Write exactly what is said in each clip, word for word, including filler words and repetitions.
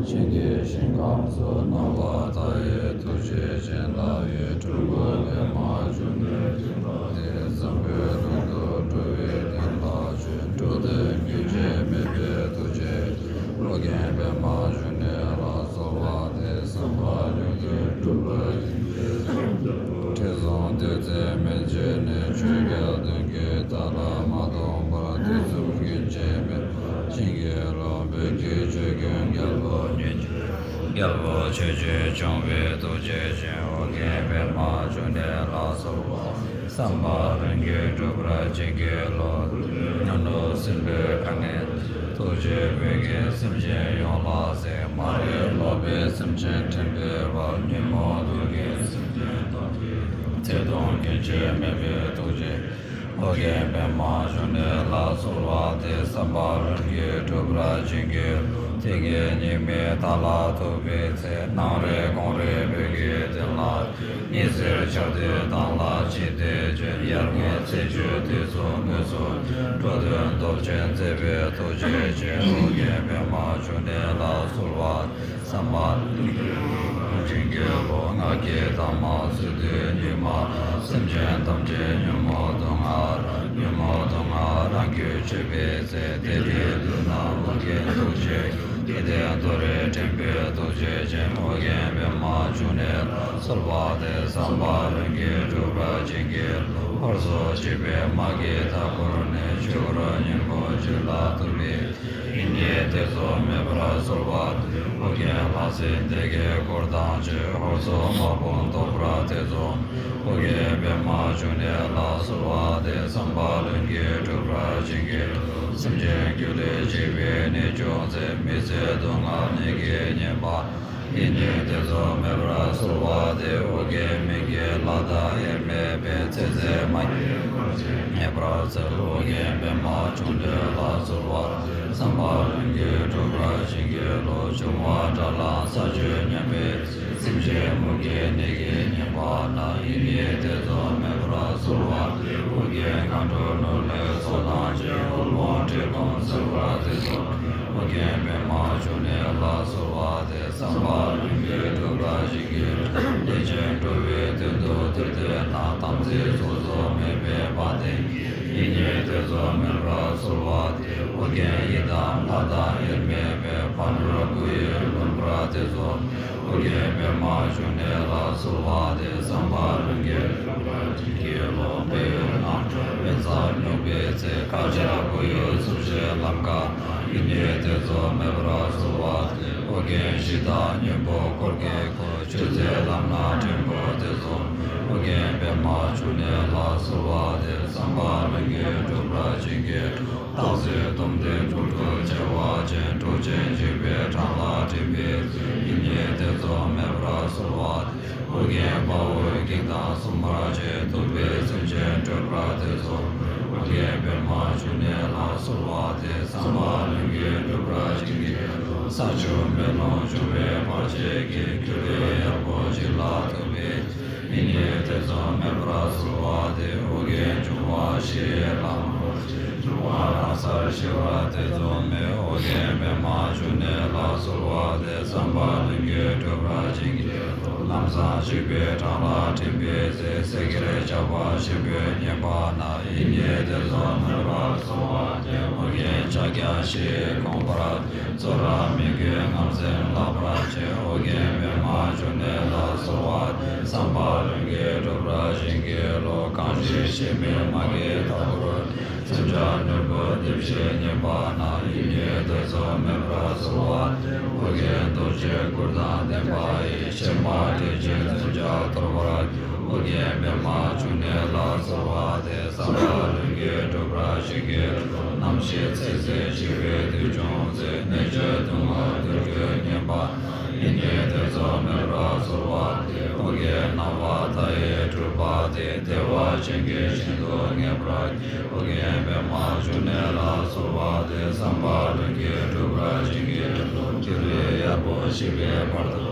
ཞིང་གི་ཞིང་ཁམས་སུ་སྣང་བ་མཐའ་ཡས་ཐུགས་རྗེ་ཅན། ལྷ་ཡི་སྤྲུལ་སྐུ་པདྨ་འབྱུང་གནས་སྤྲུལ་པ་དེ། འཛམ་བུའི་གླིང་དུ་འགྲོ་བའི་དོན་ལ་སྤྱོད། འགྲོ་དོན་རྒྱུན་ཆད་མེད་པའི་ཐུགས་རྗེ་ཅན། ཨོ་རྒྱན་པདྨ་འབྱུང་གནས་ལ་གསོལ་བ་འདེབས། བསམ་པ་ལྷུན་གྱིས་འགྲུབ་པར་བྱིན་གྱིས་རློབས། ཁྲི་སྲོང་ལྡེ་བཙན་མན་ཆད་ནས། ཆོས་རྒྱལ་གདུང་བརྒྱུད་དར་ལ་མ་སྟོངས་བར། དུས་གསུམ་རྒྱུན་ཆད་མེད་པར་བྱིན་གྱིས་རློབས། བོད་ཀྱི་ཆོས་ཀུན་རྒྱལ་པོ་ཉིད། རྒྱལ་པོ་ཆོས་སྤྱོད་སྐྱོང་བའི་ཐུགས་རྗེ་ཅན། ཨོ་རྒྱན་པདྨ་འབྱུང་གནས་ལ་གསོལ་བ། བསམ་པ་ལྷུན་གྱིས་འགྲུབ་པར་བྱིན་གྱིས་རློབས། ཉོན་མོངས་སྲིན་པོའི་དཀའ་ངལ། ཐུགས་རྗེས་བོད་ཀྱི་སེམས་ཅན་ཡོངས་ལ་གཟིགས། མ་རིག་ལོག་པའི་སེམས་ཅན་ཕྲིན་ལས་སྤངས། ཉོན་མོངས་གདུལ་དཀའི་སེམས་ཅན་ཐམས་ཅད། བརྩེ་གདུང་རྒྱུན་ཆད་མེད་པའི་ཐུགས་རྗེ། ཨོ་རྒྱན་པདྨ་འབྱུང་གནས་ལ་གསོལ་བ་འདེབས། བསམ་པ་ལྷུན་གྱིས་འགྲུབ་པར་བྱིན་གྱིས་རློབས། ཐེག་དགེ་གཉིས་མེད་མཐའ་ལ་ཐུག་པའི་ཚེ། ནངས་རེ་དགོང་རེ་བོད་ཀྱི་དོན་ལ། ཉི་ཟེར་འཆར་སྡུད་མདངས་ལ་ཅི་སྟེ་སྤྱོད། ཡར་ངོའི་ཚེས་བཅུའི་དུས་སུ་དངོས་སུ། འགྲོ་དོན་སྟོབས་ཆེན་མཛད་པའི་ཐུགས་རྗེ་ཅན། ཨོ་རྒྱན་པདྨ་འབྱུང་གནས་ལ་གསོལ་བ། བསམ་པ་ལྷུན་གྱིས་འགྲུབ་པར་བྱིན་གྱིས་རློབས། སྔགས་ཀྱི་ཐ་མ་ཚུལ་དུ་ཉི་མ། སེམས་ཅན་ཐམས་ཅད་ཉོན་མོངས་དུག་ལྔ་རགས། ཉོན་མོངས་དུག་ལྔ་རང་རྒྱུད་བཅོས་པའི་ཚེ། དེ་དུས་མདུན་ན་ཨོ་རྒྱན་ཐུགས་རྗེ། སྐལ་ལྡན་རྡོ་རྗེ་འདྲེན་པའི་ཐུགས་རྗེ་ཅན། ཨོ་རྒྱན་པདྨ་འབྱུང་གནས་ལ་གསོལ་བ་འདེབས། བསམ་པ་ལྷུན་གྱིས་འགྲུབ་པར་བྱིན་གྱིས་རློབས། ཧོར་སོག་འཇིགས་པའི་དམག་གིས་མཐའ་བསྐོར་ནས། ཆོས་འཁོར་སྙིང་པོ་གཅིག་ལ་ཐུག་པའི། ཡིད་གཉིས་ཐེ་ཚོམ་མེད་པར་གསོལ་བ་འདེབས། ཨོ་རྒྱན་ལྷ་སྲིན་སྡེ་བརྒྱད་འཁོར་དང་བཅས། ཧོར་སོག་དམག་དཔུང་བཟློག་པར་ཐེ་ཚོམ། ཨོ་རྒྱན་པདྨ་འབྱུང་གནས་ལ་གསོལ་བ་འདེབས། བསམ་པ་ལྷུན་གྱིས་འགྲུབ་པར་བྱིན་གྱིས། སེམས་ཅན་རྒྱུད་ལ་འཇིགས་པའི་ནད་བྱུང་ཚེ། མི་བཟད་སྡུག་བསྔལ་ནད་ཀྱིས་ཉེན་པ། ཡིད་གཉིས་ཐེ་ཚོམ་མེད་པར་གསོལ་བ་འདེབས། ཨོ་རྒྱན་མི་བསྐྱོད་ལྷ་དང་དབྱེར་མེད་པས། ཚེ་ཟད་མ་རྙེད་བར་ཆད་ངེས་པར་སེལ། ཨོ་རྒྱན་པདྨ་འབྱུང་གནས་ལ་གསོལ་བ་འདེབས། བསམ་པ་ལྷུན་གྱིས་འགྲུབ་པར་བྱིན་གྱིས་རློབས། འབྱུང་བ་དགྲར་ལངས་ས་བཅུད་ཉམས་པའི་ཚེ། སེམས་ཅན་མུ་གེའི་ནད་ཀྱིས་ཉེན་པ་ན། ཡིད་གཉིས་ཐེ་ཚོམ་མེད་པར་གསོལ་བ་འདེབས། ཨོ་རྒྱན་མཁའ་འགྲོ་ནོར་ལྷའི་ཚོགས་དང་བཅས། ཧོར་དཔུང་གྲལ་གོམས་སེལ་བར་ཐེ་ཚོམ། ཨོ་རྒྱན་པདྨ་འབྱུང་གནས་ལ་གསོལ་བ་འདེབས། བསམ་པ་ལྷུན་གྱིས་འགྲུབ་པར་བྱིན་གྱིས་རློབས། བདེ་ཆེན་འགྲོ་བའི་དོན་དུ་དུར་དེ་ན། དམ་ཚིག་ཚོགས་རྫོགས་མེད་པའི་དཔལ་ལྡན་གྱིས། ཡིད་གཉིས་ཐེ་ཚོམ་མེད་པར་གསོལ་བ་འདེབས། ཨོ་རྒྱན་ཡི་དམ་ལྷ་དང་དབྱེར་མེད་པས། ཕ་ནོར་བུ་ཡིས་ལོན་པར་ཐེ་ཚོམ། ཨོ་རྒྱན་པདྨ་འབྱུང་གནས་ལ་གསོལ་བ་འདེབས། བསམ་པ་ལྷུན་གྱིས་འགྲུབ་པར་བྱིན་གྱིས་རློབས། བོད་ཡུལ་ནང་ཁྲོལ་དབེན་སར་སྙུག་པའི་ཚེ། ཁ་ཆེ་བུ་ཡུག་འཚུབ་བྱེད་ལམ་ཁ་ན། ཡིད་གཉིས་ཐེ་ཚོམ་མེད་པར་གསོལ་བ་འདེབས། ཨོ་རྒྱན་གཞི་བདག་གཉེན་པོ་འཁོར་གྱིས་བསྐོར། ཆོས་མཛད་ལམ་སྣ་ཕྲན་བུ་ཐེ་ཚོམ། ཨོ་རྒྱན་པདྨ་འབྱུང་གནས་ལ་གསོལ་བ་འདེབས། བསམ་པ་ལྷུན་གྱིས་འགྲུབ་པར་བྱིན་གྱིས་རློབས། སྟག་གཟིག་དོམ་དྲེད་དྲུག་ཏུ་བྱེ་བ་ཅན། འབྲོག་ཆེན་འཇིགས་པའི་འཕྲང་ལ་འགྲིམ་པའི་ཚེ། ཡིད་གཉིས་ཐེ་ཚོམ་མེད་པར་གསོལ་བ་འདེབས། ཨོ་རྒྱན་དཔའ་བོའི་བགེགས་དང་སྲུང་བར་བྱེད། གདུག་པའི་སེམས་ཅན་སྐྲོད་པར་ཐེ་ཚོམ། ཨོ་རྒྱན་པདྨ་འབྱུང་གནས་ལ་གསོལ་བ་འདེབས། བསམ་པ་ལྷུན་གྱིས་འགྲུབ་པར་བྱིན་གྱིས་རློབས། ས་ཆུ་མེ་རླུང་འབྱུང་བའི་བར་ཆད་ཀྱིས། སྒྱུ་ལུས་གཡར་པོ་འཇིག་ལ་ཐུག་པའི་ཚེ། ཡིད་གཉིས་ཐེ་ཚོམ་མེད་པར་གསོལ་བ་འདེབས། ཨོ་རྒྱན་འབྱུང་བ་བཞི་ཡི་ལྷ་མོ་ཆེ། འབྱུང་བ་རང་སར་ཞི་བར་ཐེ་ཚོམ་མེད། ཨོ་རྒྱན་པདྨ་འབྱུང་གནས་ལ་གསོལ་བ་འདེབས། བསམ་པ་ལྷུན་གྱིས་འགྲུབ་པར་བྱིན་གྱིས་རློབས། ལམ་སྲང་འཇིགས་པའི་འཕྲང་ལ་འགྲིམ་པའི་ཚེ། བསད་དཀར་ཇག་པ་ཆེན་པོས་ཉེན་པ་ན། ཡིད་གཉིས་ཐེ་ཚོམ་མེད་པར་གསོལ་བ་འདེབས། ཨོ་རྒྱན་ཕྱག་རྒྱ་བཞི་ཡི་དགོངས་པར། ཚུ་རོལ་མི་མགོའི་རྔམ་སེམས་བརླག་པར་བྱེད། ཨོ་རྒྱན་པདྨ་འབྱུང་གནས་ལ་གསོལ་བ་འདེབས། བསམ་པ་ལྷུན་གྱིས་འགྲུབ་པར་བྱིན་གྱིས་རློབས། གང་ཞིག་གཤེད་མའི་དམག་གིས་མཐའ་བསྐོར། སེམས་ཅན་རྣོན་པོ་སྡེ་བཞིས་ཉེན་པ་ན། ཡིད་གཉིས་ཐེ་ཚོམ་མེད་པར་གསོལ་བ་འདེབས། ཨོ་རྒྱན་རྡོ་རྗེའི་གུར་དང་ལྡན་པ་ཡིས། གཤེད་མ་དྲེགས་ཅན་མཚོན་ཆ་འཐོར་བར་འགྱུར། ཨོ་རྒྱན་པདྨ་འབྱུང་གནས་ལ་གསོལ་བ་འདེབས། བསམ་པ་ལྷུན་གྱིས་འགྲུབ་པར་བྱིན་གྱིས་རློབས། ནམ་ཞིག་ཚེ་ཟད་འཆི་བའི་དུས་བྱུང་ཚེ། ནད་བཅོས་སྡུག་བསྔལ་དུར་རྒྱུས་ཉེན་པ་ན། ཡིད་གཉིས་ཐེ་ཚོམ་མེད་པར་གསོལ་བ་འདེབས། ཨོ་རྒྱན་སྣང་བ་མཐའ་ཡས་སྤྲུལ་པ་དེས། བདེ་བ་ཅན་གྱི་ཞིང་དུ་ངེས་པར་སྐྱེ། ཨོ་རྒྱན་པདྨ་འབྱུང་གནས་ལ་གསོལ་བ་འདེབས། བསམ་པ་ལྷུན་གྱིས་འགྲུབ་པར་བྱིན་གྱིས་རློབས། སྒྱུ་ལུས་གཡར་པོ་ཞིག་པའི་བར་དུ།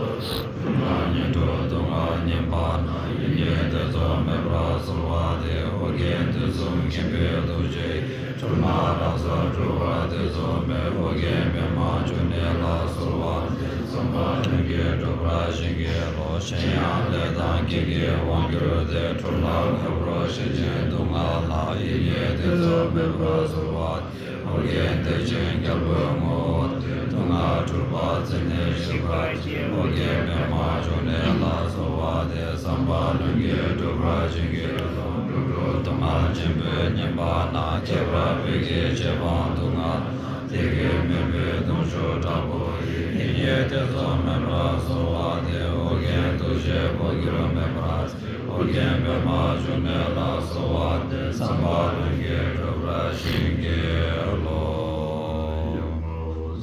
ཉེན་ཁྲོད་སྡུག་བསྔལ་ཉེན་པ་ན། ཡིད་གཉིས་ཐེ་ཚོམ་མེད་པར་གསོལ་བ་འདེབས། ཨོ་རྒྱན་དུས་གསུམ་མཁྱེན་པའི་ཐུགས་རྗེ་ཡིས། སྒྱུ་མ་རང་སར་གྲོལ་བར་ཐེ་ཚོམ་མེད། ཨོ་རྒྱན་པདྨ་འབྱུང་གནས་ལ་གསོལ་བ་འདེབས། བསམ་པ་ལྷུན་གྱིས་གྲུབ་པར་བྱིན་གྱིས་རློབས། གཞན་ཡང་ལས་དང་རྐྱེན་གྱིས་དབང་གྱུར་ཏེ། འཁྲུལ་སྣང་ཁོལ་པོར་ཞེན་ཅིང་སྡུག་བསྔལ་ལ། ཡིད་གཉིས་ཐེ་ཚོམ་མེད་པར་གཟིར་བ། ཨོ་རྒྱན་བདེ་ཆེན་རྒྱལ་པོའི་ངོ་བོ་སྟེ། སྡུག་བསྔལ་འཁྲུལ་པ་འཛིན་ནས་ཞི་བར་བྱེད། ཨོ་རྒྱན་པདྨ་འབྱུང་གནས་ལ་གསོལ་བ་འདེབས། བསམ་པ་ལྷུན་གྱིས་གྲུབ་པར་བྱིན་གྱིས་རློབས། འགྲོ་དྲུག་སྡུག་བསྔལ་ཆེན་པོའི་ཉེན་པ་ན། ཁྱད་པར་བོད་ཀྱི་རྗེ་འབངས་སྡུག་བསྔལ། བདེ་སྐྱིད་མུན་པའི་གདུང་ཤུགས་དྲག་པོ་ཡིས། ཡིད་གཉིས་ཐེ་ཚོམ་མེད་པར་གཟིར་བ་དེ། ཨོ་རྒྱན་གདུལ་བྱའི་འཕོ་འགྱུར་མེད་པར། ཨོ་རྒྱན་པདྨ་འབྱུང་གནས་ལ་གསོལ་བ་འདེབས། བསམ་པ་ལྷུན་གྱིས་གྲུབ་པར་བྱིན་གྱིས་རློབས།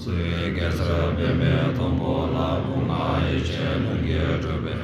ཚུལ་གེ་སར་པདྨའི་སྡོང་པོ་ལ། དབུ་རྔ་ཡེ་ཤེས་ལྷུན་གྱིས་གྲུབ་པའི།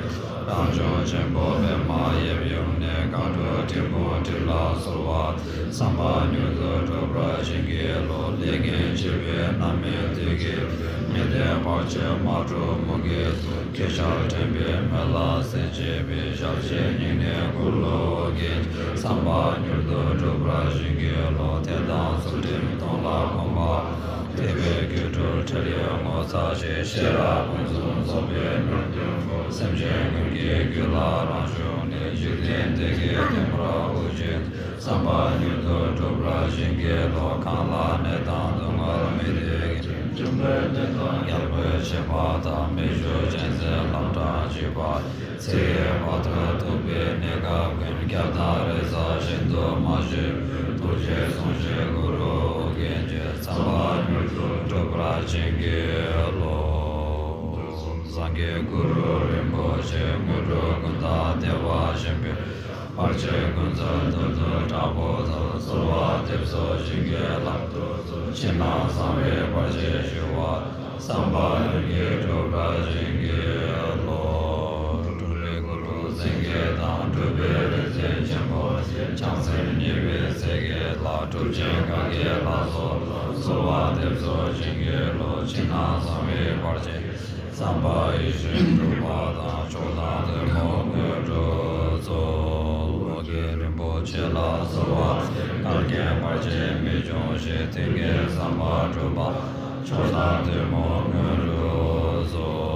རང་བྱུང་ཆེན་པོ་པདྨ་གཡས་གཡོན་ནས། མཁའ་འགྲོ་ཏིང་འཛིན་ཏྲི་ལ་གསོལ་བ། བསམ་པ་མྱུར་དུ་འགྲུབ་པར་བྱིན་གྱིས་རློབས། ལས་ངན་འཇིགས་པའི་རྣམ་སྨིན་བདུད་ཀྱི། ཉེས་ལྟས་བར་ཆད་མ་གྲུབ་མུ་གེ་སོགས། ཁྲག་ཤར་ཕྲེང་བའི་མེ་ལ་བསྲེགས་བྱས་པའི། ཞལ་བཞེས་སྙིང་ནས་གུས་ལ་ཨོ་རྒྱན། བསམ་པ་མྱུར་དུ་འགྲུབ་པར་བྱིན་གྱིས་རློབས། ཐེག་དམ་ཚུལ་ཁྲིམས་སྟོང་ལ་གོམས་པ། ཐེག་པའི་སྒྱུ་འཕྲུལ་ཁྲིད་ཡུལ་ངོ་མཚར་ཆེ། ཤེས་རབ་ཀུན་འཛོམས་རྫོགས་པའི་རྣལ་འབྱོར་པ། སེམས་ཅན་ཀུན་གྱི་རྒྱུད་ལ་རང་ཞུགས་ནས། འཇིག་རྟེན་བདེ་སྐྱིད་ལྡན་པར་དབུགས་ཕྱིན། བསམ་པ་མྱུར་དུ་འགྲུབ་པར་བྱིན་གྱིས་རློབས། གང་ལ་གནས་དང་སྡུག་བསྔལ་མི་བདེ་ཞིང་། འཇུག་པའི་གནས་དང་རྒྱལ་པོའི་ཆད་པ་དང་། མི་བཞུགས་གཅན་གཟན་ལམ་འཕྲང་འཇིགས་པ། ཚེ་ཡི་བར་དོར་སྡུག་པའི་གནས་སྐབས་ཀུན། སྐྱབས་དང་རེ་ས་ཤིན་ཏུ་མ་ཞུས་པའི། རྡོ་རྗེ་གསུང་བཞིན་གུ་རུ་ཨོ་རྒྱན་གྱིས། བསམ་པ་མྱུར་དུ་འགྲུབ་པར་བྱིན་གྱིས་རློབས། སངས་རྒྱས་གུ་རུ་རིན་པོ་ཆེ། དངོས་གྲུབ་ཀུན་བདག་བདེ་བ་ཆེན་པོས། བར་ཆད་ཀུན་སེལ་གདོན་བགེགས་དྲག་པོ་ཚར། གསོལ་བ་འདེབས་སོ་བྱིན་གྱིས་བརླབ་ཏུ་གསོལ། ཕྱི་ནང་གསང་བའི་བར་ཆད་ཞི་བ། བསམ་པ་ལྷུན་གྱིས་འགྲུབ་པར་བྱིན་གྱིས་རློབས། སྤྲུལ་པའི་གུ་རུ་སེང་གེ་དང་། སྤྲུལ་པའི་རིག་འཛིན་ཆེན་པོ་ཆེ། བྱང་སེམས་ཉེ་བའི་སྲས་ཀྱི་ལྷ། གྲུབ་ཆེན་ག་གེ་ལ་སོགས་ལ། གསོལ་བ་འདེབས་སོ་བྱིན་གྱིས་རློབས། ཕྱི་ནང་གསང་བའི་བར་ཆད། བསམ་པ་ཡིད་བཞིན་འགྲུབ་པ་དང་། མཆོག་དང་ཐུན་མོང་དངོས་གྲུབ་སྩོལ། ཨོ་རྒྱན་རིན་པོ་ཆེ་ལ་གསོལ་བ། འགལ་རྐྱེན་བར་ཆད་མི་འབྱུང་ཞིང་། ཏིང་ངེ་བསམ་པ་འགྲུབ་པ། མཆོག་དང་ཐུན་མོང་དངོས་གྲུབ་སྩོལ།